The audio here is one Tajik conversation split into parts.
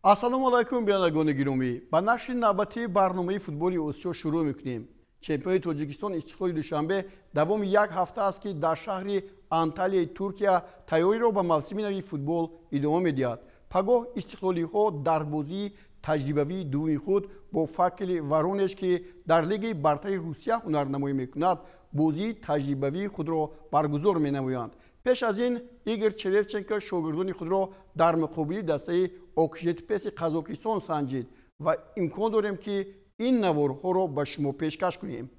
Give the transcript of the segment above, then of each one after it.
Ассалому алайкум, бинандагони гиромӣ. Ба нашри навбатии барномаи футболи Осиё шурӯъ мекунем. Чемпиони Тоҷикистон Истиқлоли Душанбе давоми як ҳафта аст, ки дар шаҳри Анталияи Туркия тайёриро ба мавсими нави футбол идома медиҳад. Пагоҳ истиқлолиҳо дар бозии таҷрибавии дуввуми худ бо Факели Воронеж, ки дар лигаи бартари Русия ҳунарнамоӣ мекунад, бозии таҷрибавии худро баргузор менамоянд. Пеш аз ин Игор Черевченко шогирдони худро дар муқобили дастаи Окжетпеси Қазокистон санҷид ва имкон дорем, ки ин наворҳоро ба шумо пешкаш кунем.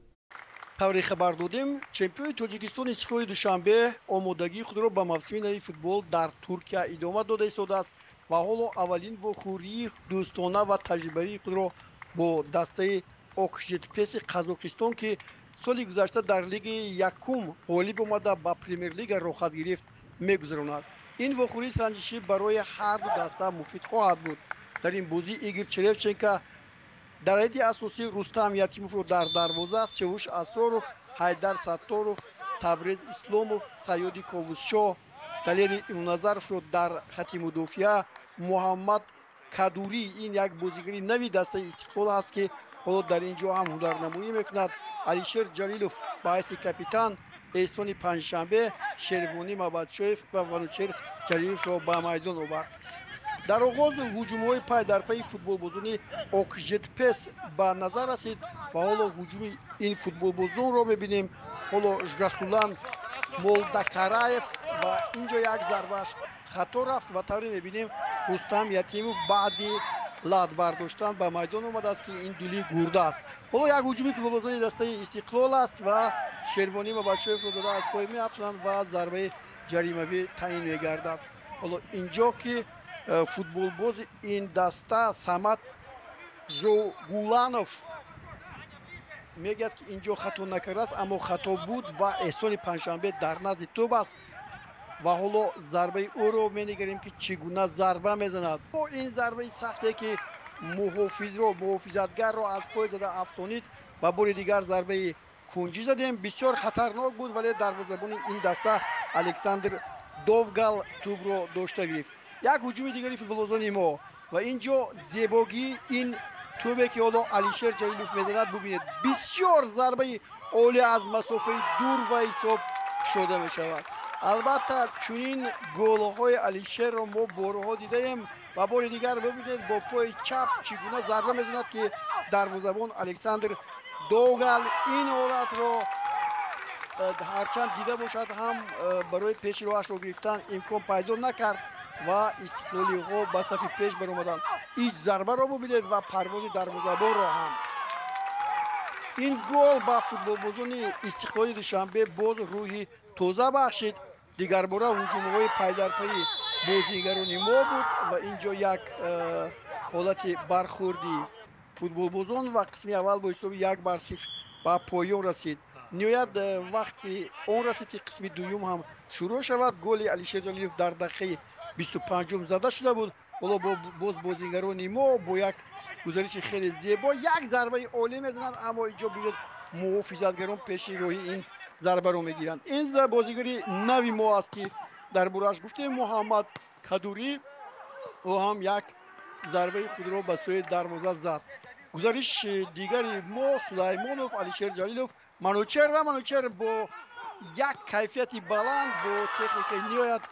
Тавре хабар додем, чемпиони Тоҷикистон Истиқлоли Душанбе омодагии худро ба мавсими нави футбол дар Туркия идома дода истодааст ва ҳоло аввалин вохӯрии дӯстона ва таҷрибавии худро бо дастаи Окжетпеси Қазоқистон, ки соли гузашта дар лигаи якум ғолиб омада, ба Премер-лига роҳхат гирифт, мегузаронад. Ин вохӯрии санҷишӣ барои ҳарду даста муфид хоҳад буд. Дар ин бозӣ Игор Черевченко дар ҳайати асосӣ Рустам Ятимовро дар дарвоза, Севуш Асроров, Ҳайдар Сатторов, Табрез Исломов, Саёди Ковусшоҳ, Далери Имоназаровро дар хати мудофиа, Муҳаммад Кадурӣ, ин як бозигари нави дастаи Истиқлол аст, ки ҳоло дар ин ҷо ҳам ҳунарнамоӣ мекунад, Алишер Ҷалилов ба ҳайси капитан, Эҳсони Панҷшанбе, Шервонӣ Мабадшоев ва Ванучер Ҷалиловро ба майдон овард. Дар оғоз ҳуҷумҳои пай дар пайи футболбозони Окжетпес ба назар расид ва ҳоло ҳуҷуми ин футболбозонро мебинем. Ҳоло Жасулан Молдакараев ва ин ҷо як зарбааш хато рафт ва тавре мебинем, Рустам Ятимов баъди лат бардоштан ба майдон омадааст, ки ин дули гурда аст. Ҳоло як ҳуҷуми футболбозони дастаи Истиқлол аст ва Шервонӣ Мабадшоевро дода аз пой меафшонанд ва зарбаи ҷаримавӣ таъин мегардад. Ҳоло инҷо ки футболбози ин даста Самад Жогуланов мегӯяд, ки ин ҷо хато накардааст, аммо хато буд ва Эҳсони Панҷшанбе дар назди тӯб аст ва ҳоло зарбаи ӯро менигарем, ки чӣ гуна зарба мезанад. Ин зарбаи сахте, ки муҳофизро, муҳофизатгарро аз пой зада афтонид ва бори дигар зарбаи кунҷӣ задем, бисёр хатарнок буд, вале дарвозабони ин даста Александр Довгал тӯбро дошта гирифт. Як ҳуҷуми дигари футболбозони мо ва ин ҷо зебогии ин тӯбе, ки ҳоло Алишер Ҷалилов мезанад, бубинед, бисёр зарбаи олӣ аз масофаи дур ва ҳисоб кушода мешавад. Албатта, чунин голҳои Алишерро мо борҳо дидаем ва бори дигар бибинед, бо пои чап чӣ гуна зарба мезанад, ки дарвозабон Александр Довгал ин ҳолатро ҳарчанд дида бошад ҳам, барои пеши роҳашро гирифтан имкон пайдо накард ва истиқлолиҳо ба сафи пеш баромаданд. Ин зарбаро бубинед ва парвози дарвозабонро ҳам. Ин гол ба футболбозони Истиқлоли Душанбе боз рӯҳи тоза бахшид. Дигарбора ҳуҷумҳои пайдарпайи бозигарони мо буд ва ин ҷо як ҳолати бархӯрди футболбозон ва қисми аввал бо ҳисоби 1-0 ба поён расид. Ниҳоят вақти он расид, ки қисми дуюм ҳам шурӯъ шавад. Голи Алишер Ҷалилов дар дақиқаи 25-ум зада шуда буд. Ҳоло боз бозигарони мо бо як гузариши хеле зебо як зарбаи олӣ мезананд, аммо инҷо бибинед, муҳофизатгарон пеши роҳи ин зарбаро мегиранд. Ин бозигари нави мо аст, ки дар борааш гуфтем, Муҳаммад Кадурӣ. Ӯ ҳам як зарбаи худро ба сӯи дарвоза зад. Гузариши дигари мо, Сулаймонов, Алишер Ҷалилов, Манучер ва Манучер бо як кайфияти баланд, бо техникаи ниҳоят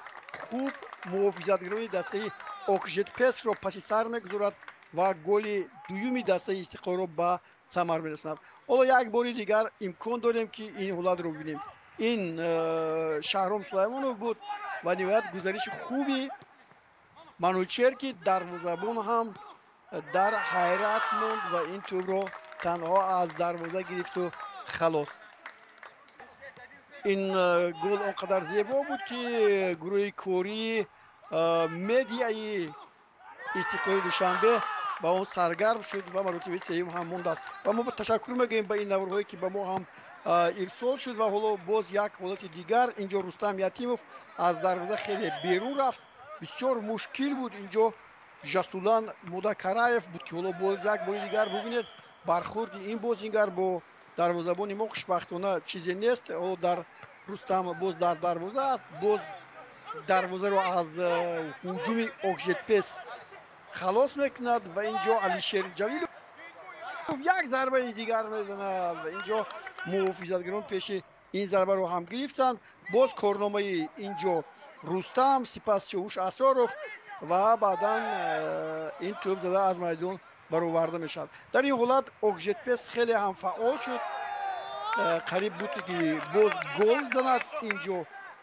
хуб муҳофизатгарони дастаи Окжетпесро паши сар мегузорад ва голи дуюми дастаи Истиқлолро ба самар мерасонад. Ҳоло як бори дигар имкон дорем, ки ин ҳолатро бибинем. Ин Шаҳром Сулаймонов буд ва ниҳоят гузариши хуби Манучер, ки дарвозабон ҳам дар ҳайрат монд ва ин тӯбро танҳо аз дарвоза гирифту халос. Ин гол он қадар зебо буд, ки гурӯҳи кории медиаи Истиқлоли Душанбе ба он саргарм шуд ва маротибаи сеюм ҳам мондааст ва мо ташаккур мегӯем ба ин наворҳое, ки ба мо ҳам ирсол шуд. Ва ҳоло боз як ҳолати дигар. Инҷо Рустам Ятимов аз дарвоза хеле берун рафт, бисёр мушкил буд. Инҷо Жасулан Мудакараев буд, ки ҳоло боз як бори дигар бубинед бархӯрди ин бозингар бо дарвозабони мо. Хушбахтона, чизе нест. Ҳоло дар Рустам боз дар дарвоза аст, боз дарвозаро аз ҳуҷуми Окжетпес Халос мекунад ва инҷо Алишер Ҷалилов як зарбаи дигар мезанад ва инҷо муҳофизатгарон пеши ин зарбаро ҳам гирифтанд. Боз корномаи инҷо Рустам, сипас Сиёвуш Асроров ва баъдан ин тӯб зада аз майдон бароварда мешавад. Дар ин ҳолат Окжетпес хеле ҳам фаъол шуд, қариб буд ки боз гол занад. Инҷо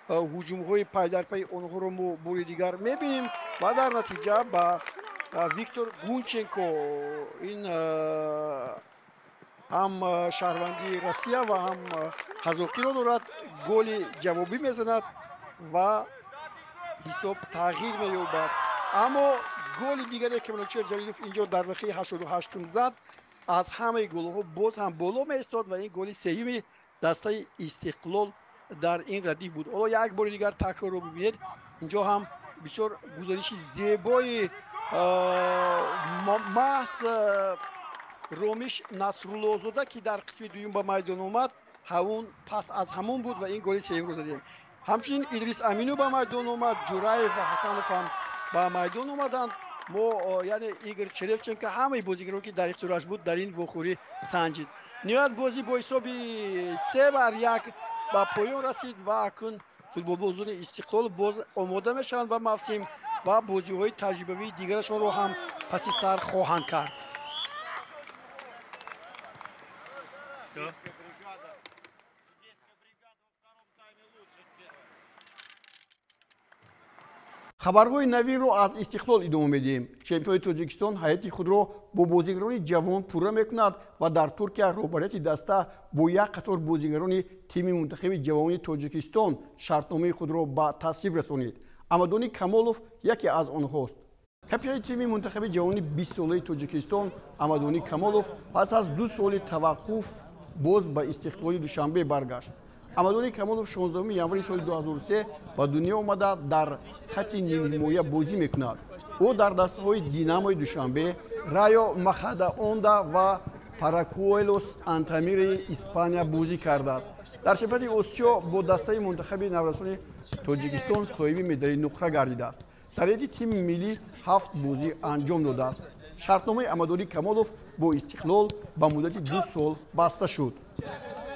ҳуҷумҳои пайдарпайи онҳоро мо бори дигар мебинем ва дар натиҷа ба Виктор Гунченко, ин ҳам шаҳрвандии Россия ва ҳам қазоқиро дорад, голи ҷавобӣ мезанад ва ҳисоб тағйир меёбад. Аммо голи дигаре ки Манучер Ҷалилов инҷо дар дақиқаи 88 зад, аз ҳамаи голҳо боз ҳам боло меистод ва ин голи сеюми дастаи Истиқлол дар ин радиф буд. Ҳоло як бори дигар такрорро бибинед. Инҷо ҳам бисёр гузориши зебои маҳз Ромиш Насруллозода, ки дар қисми дуюм ба майдон омад, ҳамун пас аз ҳамон буд ва ин голи сеюмро задем. Ҳамчунин Идрис Аминов ба майдон омад, Ҷураев ва Ҳасанов ҳам ба майдон омаданд. Мо яъне Игор Черевченко ҳамаи бозигарон, ки дар ихтиёраш буд, дар ин вохӯрӣ санҷид. Ниҳоят бозӣ бо ҳисоби 3-1 ба поён расид ва акнун футболбозони Истиқлол боз омода мешаванд ба мавсим ва бозиҳои таҷрибавии дигарашонро ҳам паси сар хоҳанд кард. Хабарҳои навинро аз Истиқлол идома медиҳем. Чемпиони Тоҷикистон ҳайати худро бо бозигарони ҷавон пурра мекунад ва дар Туркия роҳбарияти даста бо як қатор бозигарони тими мунтахаби ҷавони Тоҷикистон шартномаи худро ба тасвиб расонид. Амадони Камолов яке аз онҳост. Капитани тими мунтахаби ҷавони 20-солаи Тоҷикистон Амадони Камолов пас аз 2 соли таваққуф боз ба Истиқлоли Душанбе баргашт. Амадони Камолов 16 январи соли 2003 ба дунё омада дар хати нимҳимоя бозӣ мекунад. Ӯ дар дастаҳои Динамои Душанбе, Райо Махадаонда ва Паракуэлос Антамири Испания бозӣ кардааст. Дар чемпионати Осиё бо дастаи мунтахаби наврасони Тоҷикистон соҳиби медали нуқра гардидааст. Дар ҳайати тими миллӣ 7 бозӣ анҷом додааст. Шартномаи Амадони Камолов бо Истиқлол ба муддати 2 сол баста шуд.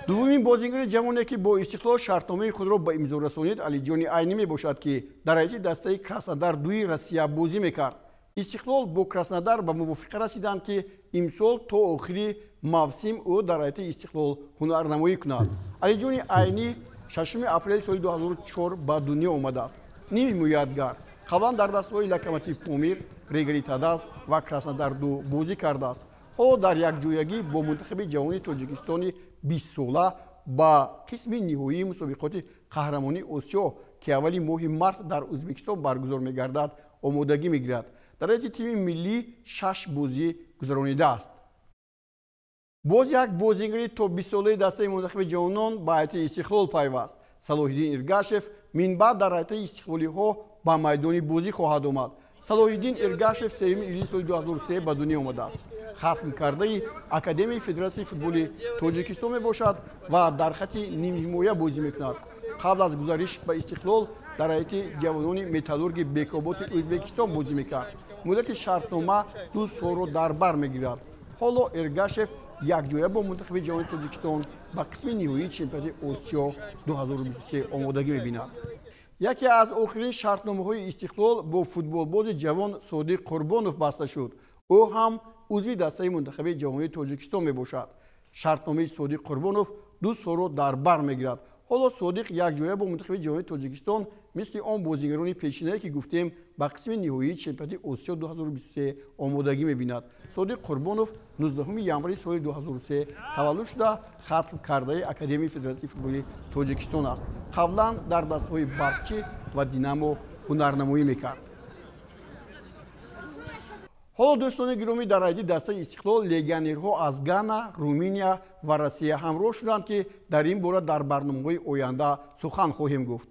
Дуввумин бозигари ҷавоне, ки бо Истиқлол шартномаи худро ба имзо расонид, Алиҷони Айнӣ мебошад, ки дар ҳайати дастаи Краснодар 2 Россия бозӣ мекард. Истиқлол бо Краснодар ба мувофиқа расиданд, ки имсол то охири мавсим ӯ дар ҳайати Истиқлол ҳунарнамоӣ кунад. Алиҷони Айнӣ 6 апрели соли 2004 ба дунё омадааст. Нимҳимоятгар қаблан дар дастаҳои Локомотив Помир, Регар Тадаз ва Краснодар 2 бозӣ кардааст. Ҳоло дар якҷоягӣ бо мунтахаби ҷавони Тоҷикистони 20-сола ба қисми ниҳоии мусобиқоти қаҳрамонии Осиё, ки аввали моҳи март дар Ӯзбекистон баргузор мегардад, омодагӣ мегирад. Дар ҳайати тими миллӣ 6 бозӣ гузаронидааст. Боз як бозигари то 20-солаи дастаи мунтахаби ҷавонон ба ҳайати Истиқлол пайваст. Салоҳиддин Иргашев минбаъд дар ҳайати истиқлолиҳо ба майдони бозӣ хоҳад омад. Салоҳиддин Иргашев 3 июли соли 2003 ба дунё омадааст. Хатмкардаи Академияи Федератсияи футболи Тоҷикистон мебошад ва дар хати нимҳимоя бозӣ мекунад. Қабл аз гузариш ба Истиқлол дар ҳайати ҷавонони Металлурги Бекоботи Ӯзбекистон бозӣ мекард. Муддати шартнома 2 солро дар бар мегирад. Ҳоло Эргашев якҷоя бо мунтахаби ҷавони Тоҷикистон ба қисми ниҳоии чемпионати Осиё 2023 омодагӣ мебинад. Яке аз охирин шартномаҳои Истиқлол бо футболбози ҷавон Содиқ Қурбонов баста шуд. Ӯ ҳам узви дастаи мунтахаби ҷавонии Тоҷикистон мебошад. Шартномаи Содиқ Қурбонов 2 солро дар бар мегирад. Ҳоло Содиқ якҷоя бо мунтахаби ҷавонии Тоҷикистон мисли он бозигарони пешинае, ки гуфтем, ба қисми ниҳоии чемпионати Осиё 2023 омодагӣ мебинад. Содиқ Қурбонов 19 январи соли 2003 таваллуд шуда, хатм кардаи Академияи Федератсияи футболи Тоҷикистон аст. Қаблан дар дастаҳои Барқчӣ ва Динамо ҳунарнамоӣ мекард. Ҳоло дӯстони гиромӣ, дар ҳайати дастаи Истиқлол легионерҳо аз Гана, Руминия ва Россия ҳамроҳ шуданд, ки дар ин бора дар барномаҳои оянда сухан хоҳем гуфт.